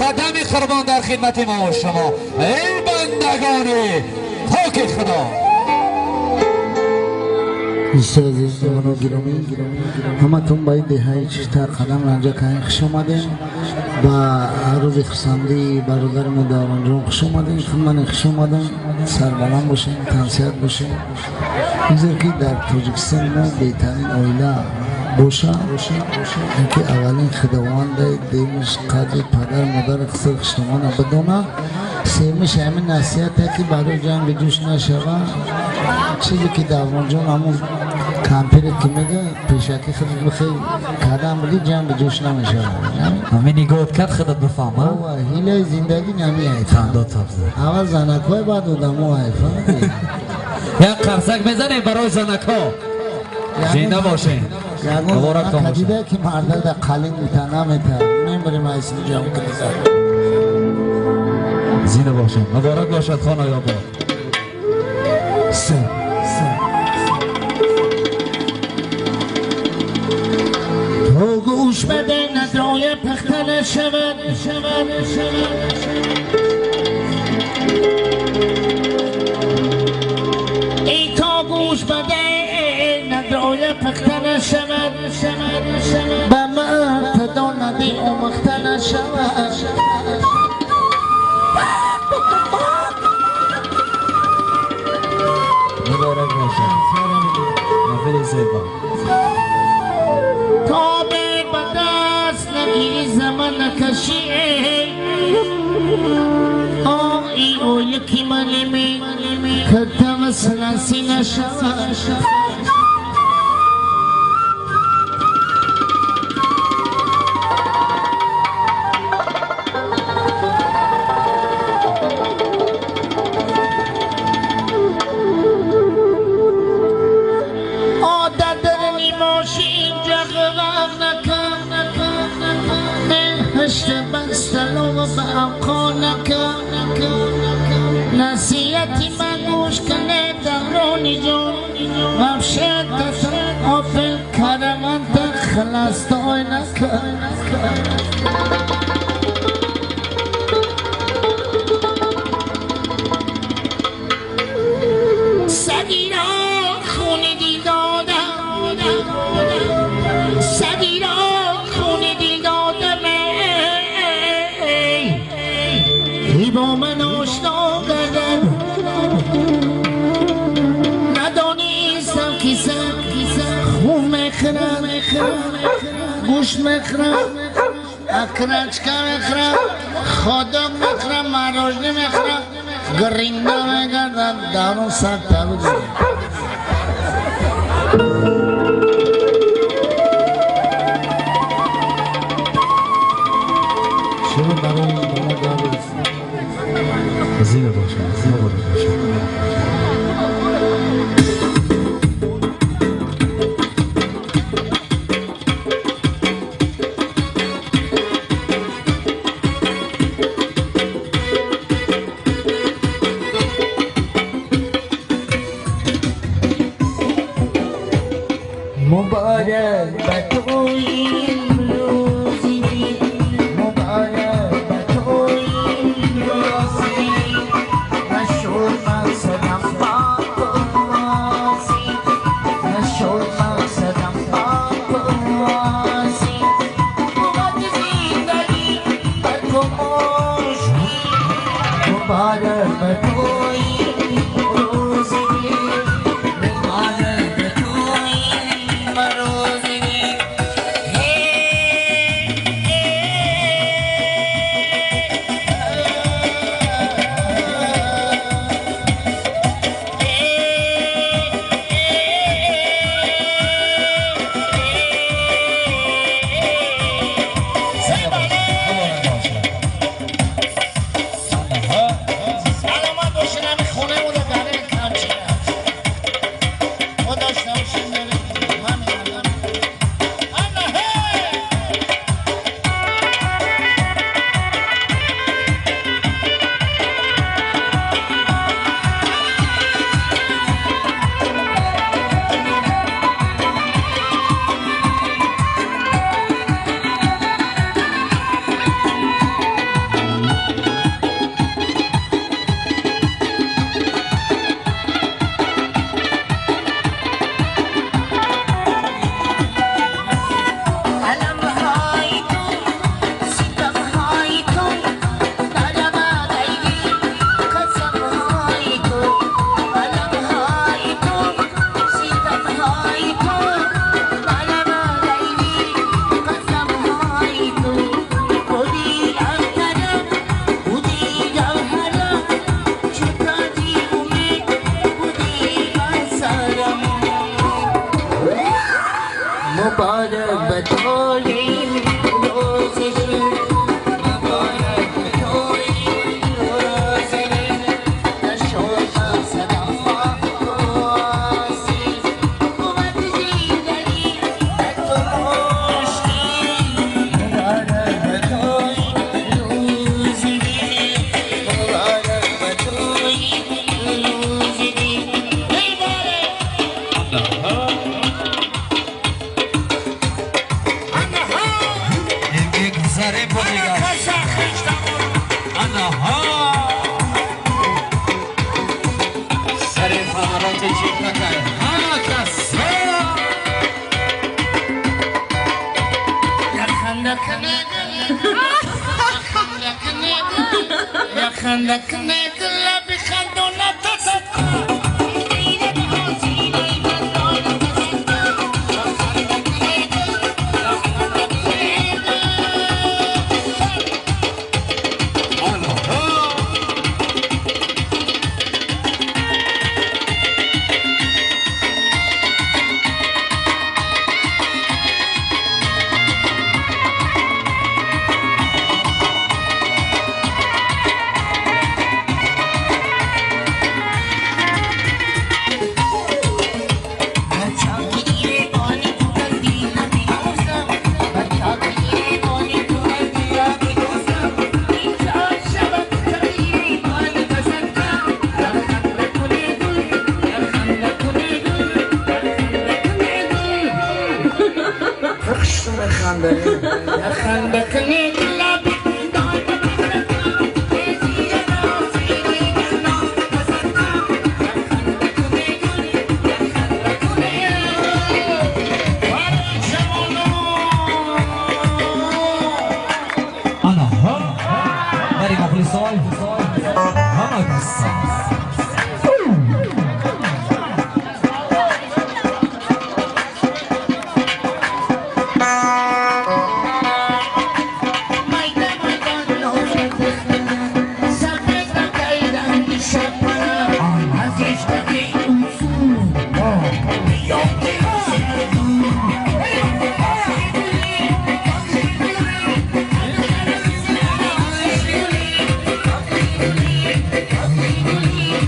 қадами қурбон дар хидмати мо ва шумо эй бандагони поки Худо. Дӯстои азиз, меҳмонони гиромӣ, ҳаматон ба ин деҳаи Чишта қадам ранҷа кардем, хуш омадем. Ба рӯзи хурсандии бародари мо Давронҷон хуш омадем. Ман хуш омадам. Сарбаланд бошем, тансиҳат бошем. Бигзор ки дар Тоҷикистони мо беҳтарин оила боша, ки аввалин худованда, дуюмаш қадри падар модари хусур хушномона бидона, сеюмаш ҳамин насиҳате ки барои ҷанги ҷӯш нашава. Чизе ки Давронҷон ҳамун кампире ки мега пешакӣ худат бихел кардам биги ҷанги ҷӯш намешава. Ҳамин нигоҳат кард, худат бифаҳм. Ҳилаи зиндагӣ намеай. Хандо сабза. Аввал занакҳои, баъд одамо ай, фаҳмидӣ? Як қарсак мезанем барои занакҳо. Зинда бошем. Ягон Муборактон бошад. Дида ки марда да қалин мета намета мемирем айсин ҷам куниза. Зинда бошем. Муборак бошад, хонаёбод. То гӯш баде надроя пахта нашавад, шавад, шавад. Эй, то гӯш баде надроя пахта нашавад, шавад, шавад. Ба ман тадонади омӯхта нашавад. Муборак бошад. Маҳфили зебо. То ба даст нагири заман накашӣ, ои оя ки малими киртава силаси нашавад. Одат дарни мошин ҷағвағ накун, ҳашта басталова ба авқо накун. Насиҳати ман гӯш кане, Даврони ҷон, вабшетата Опел караванта хиластой накун. Сагира хуни дил додам, сагира хуни дил додам, эй бо ман ошно гардад. Надонистам ки саг хун мехӯрад, гӯшт мехӯрад, окорочка мехӯрад, хот-дог мехӯрад, мороженое мехӯрад, гринда мегардад. Дарун саг табигирад. Шумо барои дома дарӯз. Зинда бошад. Муборак бошад. Муборак ба туи имрӯзи, муборак ба туи имрӯзи, нашуд мақсадам бо ту, нашуд мақсадам бо ту. Бувад зиндагӣ ба ту мушкил, муборак ба туи имрӯзи, муборак ба туи имрӯзи. Зинда бошад. Муборак бошад. Thank you.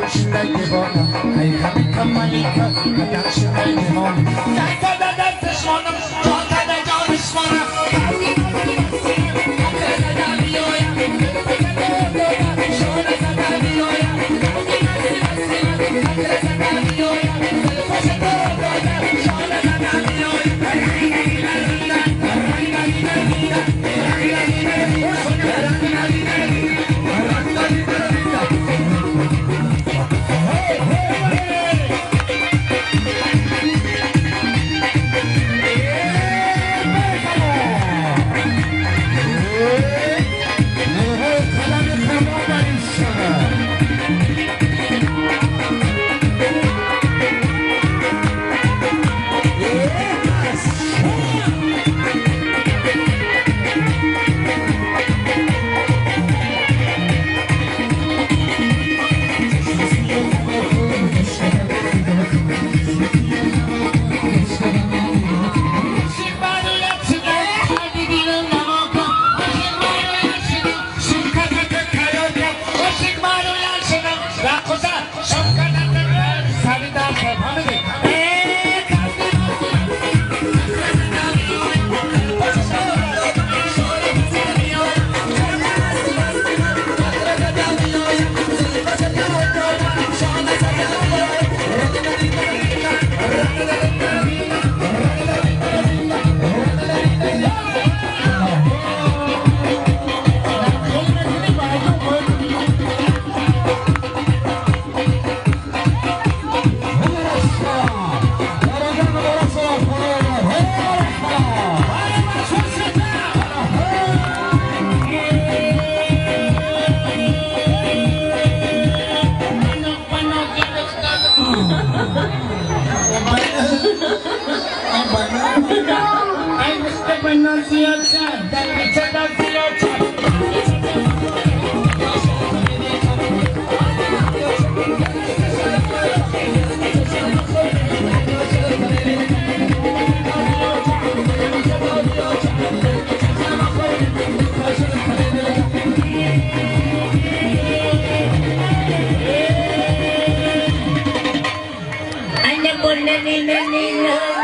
شدای دیوانه ای خمیکا ملیکا قدم شدای دیوانه دست دستش مانم جان تده جانش مانم Na na na na.